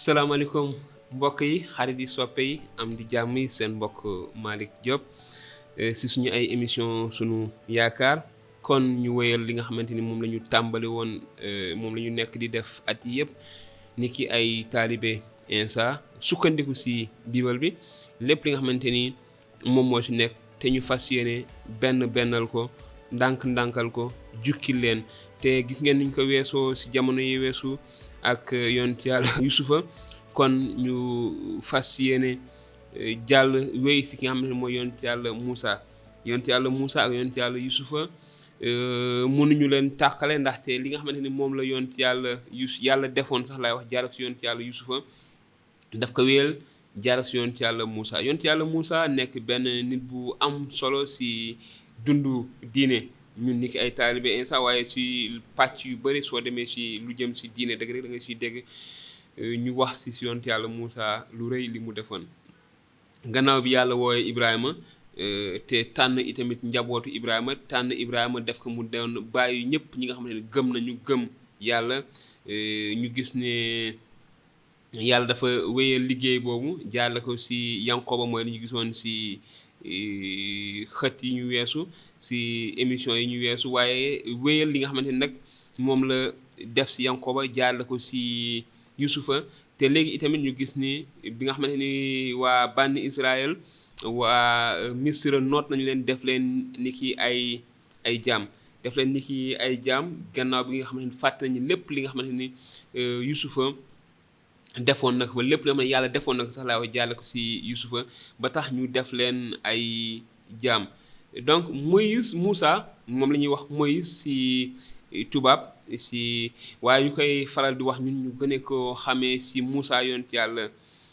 salaamaaleykum mbokk yi xarit yi soppe yi am di jàmm yi seen mbokk Malick Diop si suñu ay émission sunu yaakaar kon ñu wéyal li nga xamante ni moom la ñu tàmbali woon moom la ñu nekk di def at yi yëpp ni ki ay taalibe insa sukkandiku si biibal bi lépp li nga xamante ni moom moo si nekk te ñu fas yéene bennal ko ndànkal ko jukki leen te gis ngeen niñ ko weesoo si jamono yi weesu ak yonent yàlla Yusufa kon ñu fas yéene jàll wéy si ki nga xam ne mooy yonent yàlla Moussa ak yonent yàlla Yusufa mënuñu leen tàqale ndaxte li nga xamante ni moom la yonent yàlla defoon sax laay wax jaar ak si yonent yàlla Yusufa daf ko wéyal jaar ak si yonent yàlla Moussa nekk benn nit bu am solo si dundu diine ñun ni ki ay taalibe insa waaye si pàcc yu bëri soo demee si lu jëm si diine dëgg rek da nga siy dégg ñu wax si yonent yàlla Moussa lu rëy li mu defoon gannaaw bi yàlla wooye Ibrahima te tànn itamit njabootu tànn Ibrahima def ko mu doon bàyyi ñëpp ñi nga xam ne gëm yàlla ñu gis ne yàlla dafa wéyal liggéey boobu jaarale ko si Yankoba mooy li ñu gisoon si xët yi ñu weesu si émission yi ñu weesu waaye wéyal li nga xamante ni nag moom la def si Yankoba jaarale ko si Yusufa te léegi itamit ñu gis ni bi nga xamante ni waa bànni Israël waa Misra noot nañu leen def leen ni ki ay jaam gannaaw bi nga xamante ni fàtte nañu lépp li nga xamante ni Yusufa defoon nag ba lépp li nga xam ne yàlla defoon nag sax laa wax jàlle ko si Yusufa ba tax ñu def leen ay jaam donc Moussa moom la ñuy wax Moïse si tubaab si waaye ñu koy faral di wax ñun ñu gën ko xamee si Moussa yonent yàlla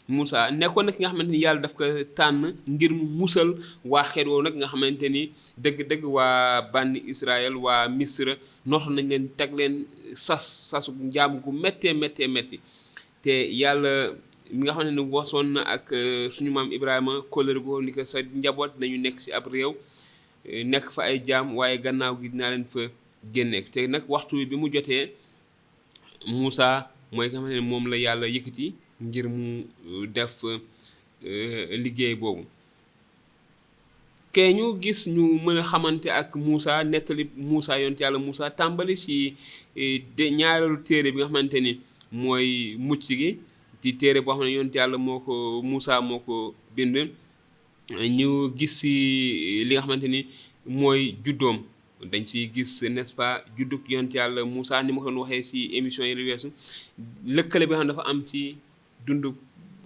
Moussa nekkoon na ki nga xamante ni yàlla daf ko tànn ngir mu musal waa xeet woowu nag nga xamante ni dëgg-dëgg waa bànni Israël waa Misra nootoon nañ leen teg leen sasu njaam gu méttee métti te yàlla mi nga xam ne wasoon na ak suñu maam Ibrahima kóllëre gu ni ko sa njaboot nañu nekk si ab réew nekk fa ay jaam waaye gannaaw gi dinaa leen fa génne te nag waxtu bi mu jotee Moussa mooy nga xam ne moom la yàlla yëkkati ngir mu def liggéey boobu ke ñu gis ñu mën a xamante ak Moussa nettali Moussa yonent yàlla Moussa tàmbali si ñaareelu téere bi nga xamante ni mooy mucc gi di téere boo xam ne yonent yàlla Moussa moo ko bind ñu gis si li nga xamante ni mooy juddoom dañ ciy gis n'est-ce pas juddug yonent yàlla Moussa ni ma ko doon waxee si émission yi lu weesu lëkkale bi nga xam ne dafa am si dundu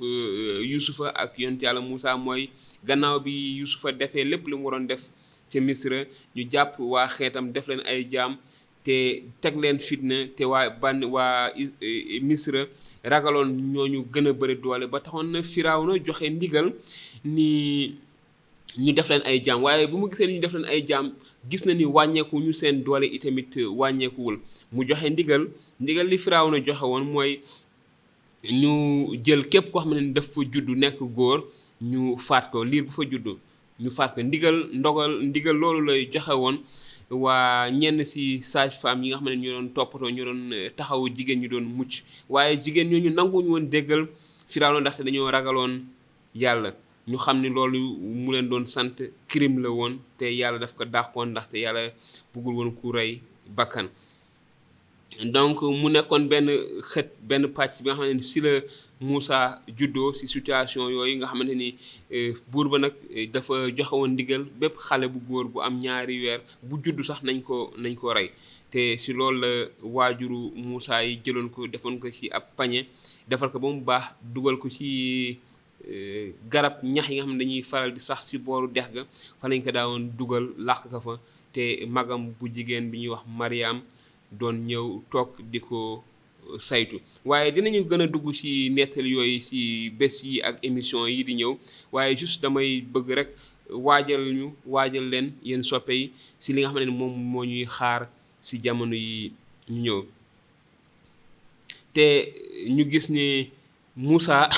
Yusufa ak yonent yàlla Moussa mooy gannaaw bi Yusufa defee lépp li mu waroon def ca Misra ñu jàpp waa xeetam def leen ay jaam te teg leen fitna te waa Misra ragaloon ñooñu gën a bëri doole ba taxoon na Firawna joxe ndigal ni ñu def leen ay jaam waaye bu mu gisee ni ñu def leen ay jaam gis na ni wàññeeku ñu seen doole itamit wàññeekuwul mu joxe ndigal li Firawna joxe woon mooy ñu jël képp koo xam ne daf fa juddu nekk góor ñu faat ko liir bu fa juddu ñu faat ko ndigal loolu lay joxe woon waa ñenn si sage-femme yi nga xam ne ñu doon toppatoo ñu doon taxawu jigéen ñu doon mucc waaye jigéen ñooñu nanguñu woon déggal Firawna ndaxte dañoo ragaloon yàlla ñu xam ni loolu mu leen doon sant crime la woon te yàlla daf ko dàqoon ndaxte yàlla bëggul woon ku rey bakkan donc mu nekkoon benn pàcc bi nga xam ne si la Moussa juddoo si situation yooyu nga xamante ni buur ba nag dafa joxe woon ndigal bépp xale bu góor bu am ñaari weer bu juddu sax nañ ko rey te si loolu la waajuru Moussa yi jëloon ko defoon ko ci ab pañe defal ko ba mu baax dugal ko ci garab ñax yi nga xam ne dañuy faral di sax si booru dex ga fa lañ ko daawoon dugal làq ko fa te magam bu jigéen bi ñuy wax Mariam doon ñëw toog di ko saytu waaye dinañu gën a dugg ci nettali yooyu ci bés yi ak émission yi di ñëw waaye juste damay bëgg rek waajal leen yéen soppe yi ci li nga xam ne moom moo ñuy xaar ci jamono yi ñu ñëw te ñu gis ni Moussa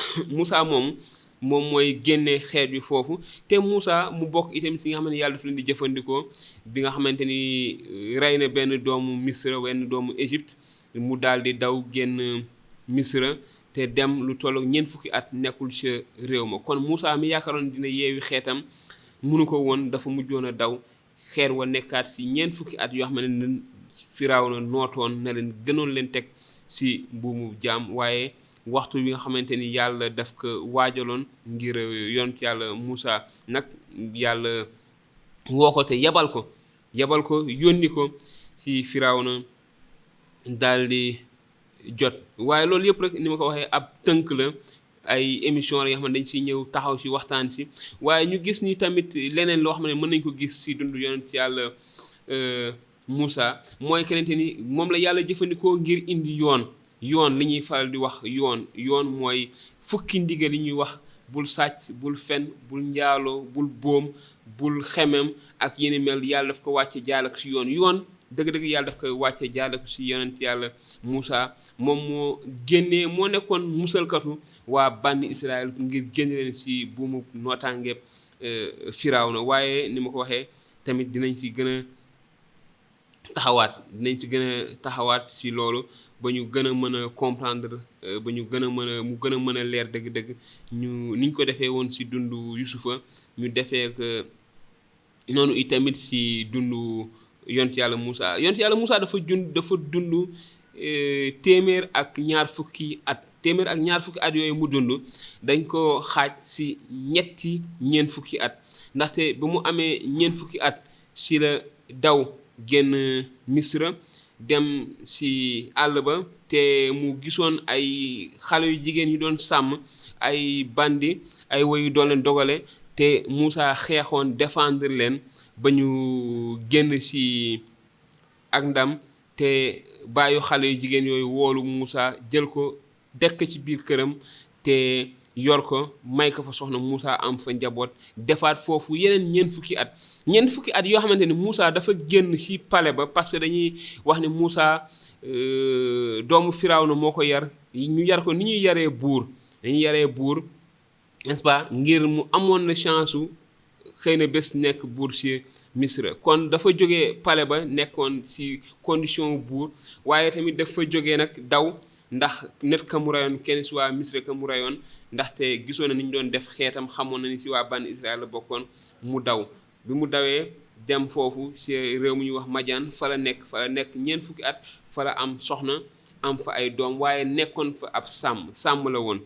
moom mooy génne xeet wi foofu te Moussa mu bokk itam si nga xam ne yàlla daf leen di jëfandikoo bi nga xamante ni rey na benn doomu Misra benn doomu Égypte mu daal di daw génn Misra te dem lu tollook ñeent fukki at nekkul ca réew ma. kon Moussa mi yaakaaroon dina yeewi xeetam mënu ko woon, dafa mujjoon a daw. xeer wa nekkaat si ñeent fukki at yoo xam ne Firawna nootoon na leen, gënoon leen teg si mbuumu jaam. waaye waxtu wi nga xamante ni yàlla daf ko waajaloon ngir yonent yàlla Moussa nag, yàlla woo ko te yebal ko yónni ko si Firawna daal di jot. waaye loolu yëpp rek ni ma ko waxee ab tënk la, ay émission la yoo xam ne dañ siy ñëw taxaw si waxtaan si. waaye ñu gis ni tamit leneen loo xam ne mën nañ ko gis si dund yonent yàlla Moussa, mooy kenente ni moom la yàlla jëfandikoo ngir indi yoon li ñuy faral di wax yoon mooy fukki ndigal yi ñuy wax: bul sàcc, bul fen, bul njaaloo, bul boom, bul xemem ak yéni mel. yàlla daf ko wàcce jaal ak si yoon dëgg-dëgg yàlla daf koy wàcce jaal ak si yonent yàlla Moussa. moom moo nekkoon musalkatu waa bànni Israël ngir génne leen si buumu nootaangeeb Firawna. waaye ni ma ko waxee tamit dinañ si gën a taxawaat si loolu ba ñu gën a mën a comprendre, ba ñu gën a mën a leer dëgg-dëgg niñ ko defee woon si dundu Yusufa, ñu defee ko noonu itamit si dundu yonent yàlla Moussa. yonent yàlla Moussa dafa dund téeméer ak ñaar fukki at yooyu mu dund dañ ko xaaj si ñeent fukki at, ndaxte ba mu amee ñeent fukki at si la daw génn Misra dem si àll ba, te mu gisoon ay xale yu jigéen yu doon sàmm, ay bandi, ay woyu doon leen dogale, te Moussa xeexoon défendre leen ba ñu génn si ak ndam. te bàyyi xale yu jigéen yooyu woolu Moussa, jël ko dekk ci biir këram te yor ko, may ko fa soxna. Moussa am fa njaboot, defaat foofu yeneen ñeent fukki at yoo xamante ni Moussa dafa génn ci palais ba, parce que dañuy wax ne Moussa doomu Firawna moo ko yar. ñu yar ko ni ñuy yaree buur, n'est-ce pas, ngir mu amoon na chance xëy na bés nekk buur ci Misra. kon dafa jógee palais ba nekkoon ci condition buur, waaye tamit dafa jógee nag daw, ndax net ka mu rayoon kenn ci waa Misra ka mu rayoon, ndaxte gisoon na ni ñu doon def xeetam, xamoon na ni ci waa bànni Israël la bokkoon. mu daw, bi mu dawee dem foofu ci réew mu ñuy wax Madian, fa la nekk ñeent fukki at, fa la am soxna, am fa ay doom, waaye nekkoon fa ab sàmm la woon,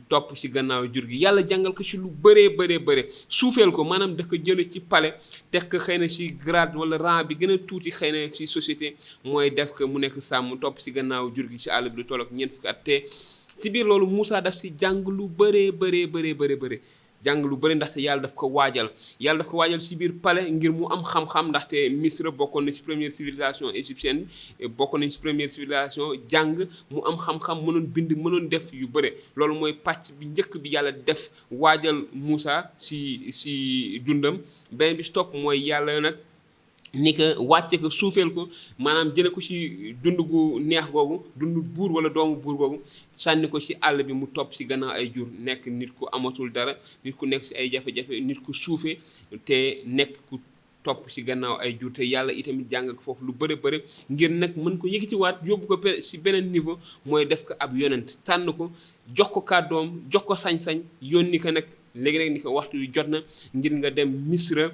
topp ci gannaaw jur gi. yàlla jàngal ko ci lu bëree suufeel ko, maanaam da ko jële ci palais teg ko xëy na ci grade wala rang bi gën a tuuti xëy na ci société, mooy def ko mu nekk sàmm, topp ci gannaaw jur gi ci àll bi lu tollook ñeent fukki at. te ci biir loolu Moussa daf ci jàng lu bëree ndaxte yàlla daf ko waajal ci biir palais ngir mu am xam-xam, ndaxte Misra bokkoon na ci première civilisation égyptienne, bokkoon nañ ci première civilisation, jàng, mu am xam-xam, mënoon bind, mënoon def yu bëre. loolu mooy pàcc bi njëkk bi yàlla def waajal Moussa ci dundam. beneen bi ci topp mooy yàlla nag ni ko wàcce ko, suufeel ko, maanaam jële ko ci dund gu neex googu, dund buur wala doomu buur googu, sànni ko ci àll bi mu topp ci gannaaw ay jur, nekk nit ku amatul dara, nit ku nekk ci ay jafe-jafe, nit ku suufe, te nekk ku topp ci gannaaw ay jur. te yàlla itamit jàngal ko foofu lu bëri ngir nag mën ko yëkkatiwaat, yóbbu ko ci beneen niveau, mooy def ko ab yonent, tànn ko, jox ko kàddoom, jox ko sañ-sañ, yónni ko nag léegi rek ni ko waxtu yu jot na ngir nga dem Misra.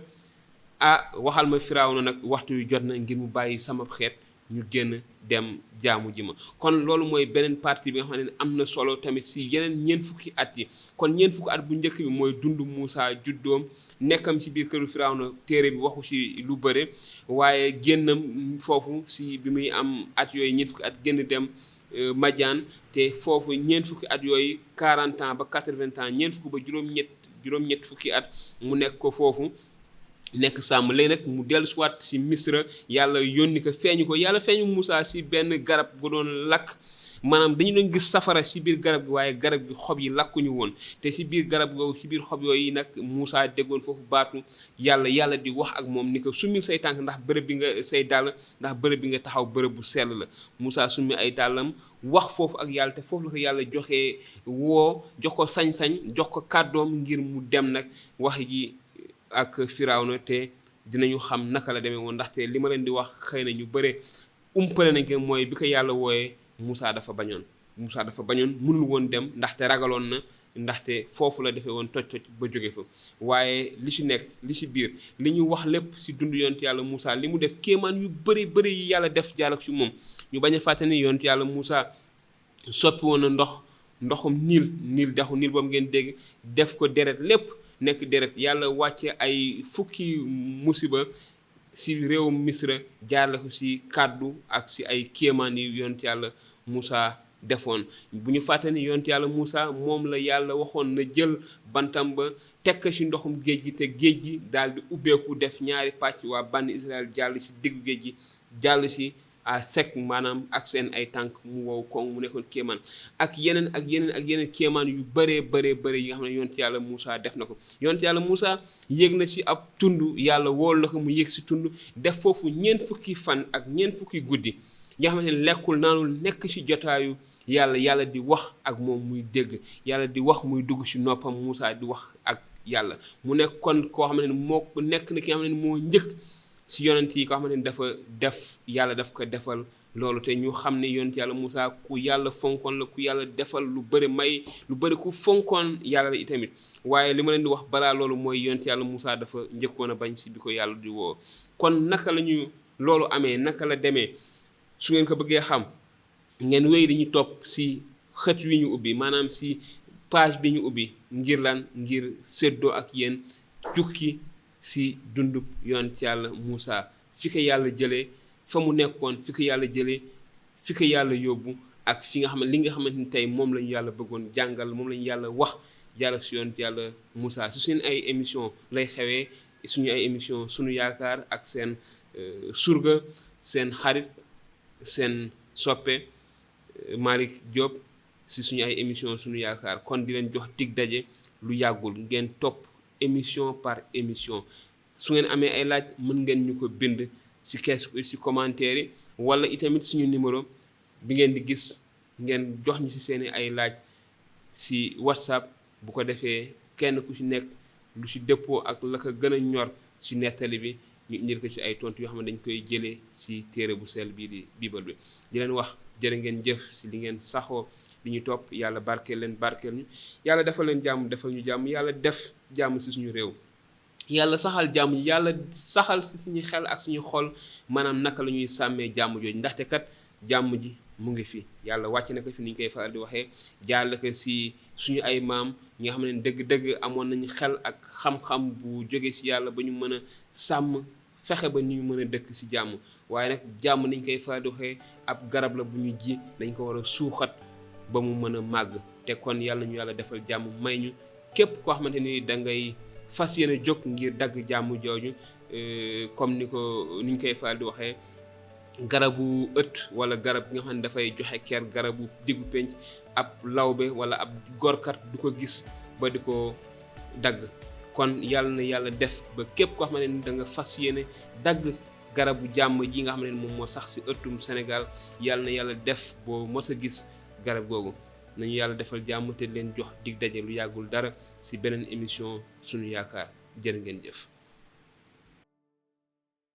waxal ma Firawna nag waxtu yu jot na ngir mu bàyyi sama xeet ñu génn dem jaamu ji ma. kon loolu mooy beneen partie bi nga xam ne am na solo tamit si yeneen ñeent fukki at yi. kon ñeent fukki at bu njëkk bi mooy dund Moussa, juddoom, nekkam ci biir këru Firawna, téere bi waxu ci lu bëre, waaye génnam foofu si bi muy am at yooyu ñeent fukki at génn dem Madian, te foofu ñeent fukki at yooyu 40 ans ba 80 ans, ñeent fukki ba juróom-ñett fukki at mu nekk ko foofu, nekk sàmm. léegi nag mu dellu siwaat si Misra, yàlla yónni ko, yàlla feeñu Moussa si benn garab gu doon lakk, maanaam dañu doon gis safara si biir garab gi, waaye garab gi xob yi lakkuñu woon. te si biir garab googu, si biir xob yooyu nag Moussa déggoon foofu baatu yàlla di wax ak moom ni ko summi say tànk, ndax bërëb bi nga say dàll, ndax bërëb bi nga taxaw bërëb bu sell la. Moussa summi ay dàllam, wax foofu ak yàlla, te foofu la ko yàlla jox ko sañ-sañ, jox ko kàddoom ngir mu dem nag wax ji ak Firawna. te dinañu xam naka la demee woon, ndaxte li ma leen di wax xëy na ñu bëre umpale nañ ko, mooy bi ko yàlla wooyee Moussa dafa bañoon. Moussa dafa bañoon mënul woon dem ndaxte ragaloon na ndaxte foofu la defee woon toj ba jóge fa waaye li ci nekk li ci biir li ñu wax lépp ci dund yonent yàlla Moussa li mu def kéemaan yu bëri yi yàlla def jaarale ci moom ñu bañ a fàtte ni yonent yàlla Moussa soppi woon na ndoxum niil daxu niil boobu ngeen dégg def ko deret lépp nekk deret yàlla wàcce ay fukki musiba ci réewum Misra jaarale ko ci kàddu ak ci ay kéemaan yi yonent yàlla Moussa defoon bu ñu fàtte ni yonent yàlla Moussa moom la yàlla waxoon na jël bantam ba tekk ci ndoxum géej gi te géej gi daal di ubbeeku def ñaari pàcc waa bànni Israël jàll ci diggu géej gi jàll ci à sec maanaam ak seen ay tànk mu wow koŋ mu nekkoon kéemaan ak yeneen kéemaan yu bëree yi nga xam ne yonent yàlla Moussa def na ko yonent yàlla Moussa yéeg na ci ab tund yàlla wool na ko mu yéeg ci tund def foofu ñeent fukki fan ak ñeent fukki guddi nga xamante ne lekkul naanul nekk ci jotaayu yàlla di wax ak moom muy dégg yàlla di wax muy dugg ci noppam Moussa di wax ak yàlla mu nekk kon koo xam ne moo nekk na ki nga xam ne moo njëkk ci yonent yi koo xamante ni dafa def yàlla daf ko defal loolu te ñu xam ne yonent yàlla Moussa ku yàlla fonkoon la ku yàlla defal lu bëri ku fonkoon yàlla la itamit waaye li ma leen di wax balaa loolu mooy yonent yàlla Moussa dafa njëkkoon a bañ ci bi ko yàlla di woo kon naka la ñu loolu amee naka la demee su ngeen ko bëggee xam ngeen wéy di ñu topp ci xët wi ñu ubbi maanaam ci page bi ñu ubbi ngir séddoo ak yéen jukki ci dundub yonent yàlla Moussa fi ko yàlla jëlee fa mu nekkoon fi ko yàlla jëlee fi ko yàlla yóbbu ak fi nga xam ne li nga xamante ni tey moom la ñu yàlla bëggoon jàngal moom la ñu yàlla wax jàll ci yonent yàlla Moussa su seen ay émission lay xewee suñu ay émission sunu yaakaar ak seen surga seen xarit seen soppe Malick Diop ci suñu ay émission sunu yaakaar kon di leen jox dig daje lu yàggul ngeen topp émission par émission su ngeen amee ay laaj mën ngeen ñu ko bind ci commentaire yi wala itamit suñu numéro bi ngeen di gis ngeen jox ñu ci seeni ay laaj ci WhatsApp bu ko defee kenn ku ci nekk lu ci dëppoo ak la ko gën a ñor ci nettali bi ñu indil ko ci ay tontu yoo xam ne dañ koy jëlee ci téere bu sell bii di Bible bi di leen wax jërë ngeen jëf ci li ngeen saxoo li ñu topp yàlla barkeel ñu yàlla defal leen jàmm defal ñu jàmm yàlla def jàmm ci suñu réew yàlla saxal jàmm yàlla saxal ci suñu xel ak suñu xol maanaam naka la ñuy sàmmee jàmm jooju ndaxte kat jàmm ji mu ngi fi yàlla wàcc na ko fi ni ñu koy faral di waxee jaarale ko ci suñu ay maam ñi nga xam ne dëgg-dëgg amoon nañu xel ak xam-xam bu jóge ci yàlla ba ñu mën a sàmm fexe ba ni ñu mën a dëkk ci jàmm waaye nag jàmm ni ñu koy faral di waxee ab garab la bu ñu ji dañ ko war a suuxat ba mu mën a màgg te kon yàlla ñu yàlla defal jàmm may ñu képp koo xamante ni da ngay fas yéene jóg ngir dagg jàmm jooju comme ni ñu koy faral di waxee garabu ëtt wala garab gi nga xam ne dafay joxe ker garabu diggu penc ab lawbe wala ab gorkat du ko gis ba di ko dagg kon yàlla na yàlla def ba képp koo xamante ni da nga fas yéene dagg garabu jàmm ji nga xam ne moom moo sax ci ëttum Sénégal yàlla na yàlla def boo mos a gis garab googu nañu yàlla defal jàmm te leen jox dig daje lu yàggul dara ci beneen émission sunu yaakaar jërë ngeen jëf